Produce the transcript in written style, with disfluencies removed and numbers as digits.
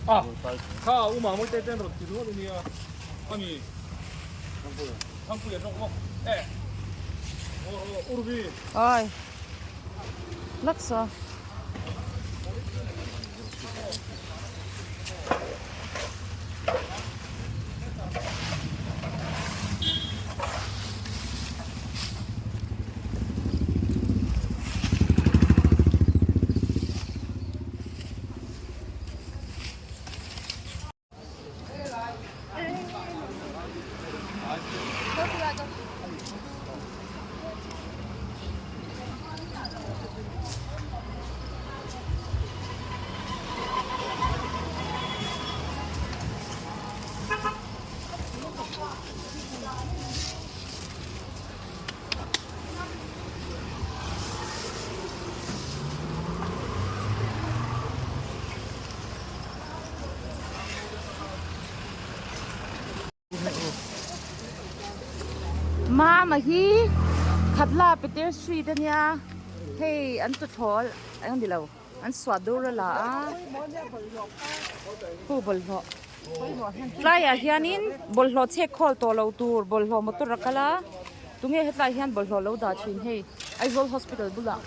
A, kha u Mamawite ten rawn ti rual ania, ami Thangpuia zawk maw? E, Urbi. Oi, laksa. Mama hi Khatla Peter Street ania hei an tuthlawl eng ni lo an suah dur a la a hu bawlhhlawh tlaiah hianin bawlhhlawh chhek khawl tawh lo tur bawlhhlawh motor a kal a tunge hetlai hian bawlhhlawh lo dah thin hei Aizawl hospital bulah.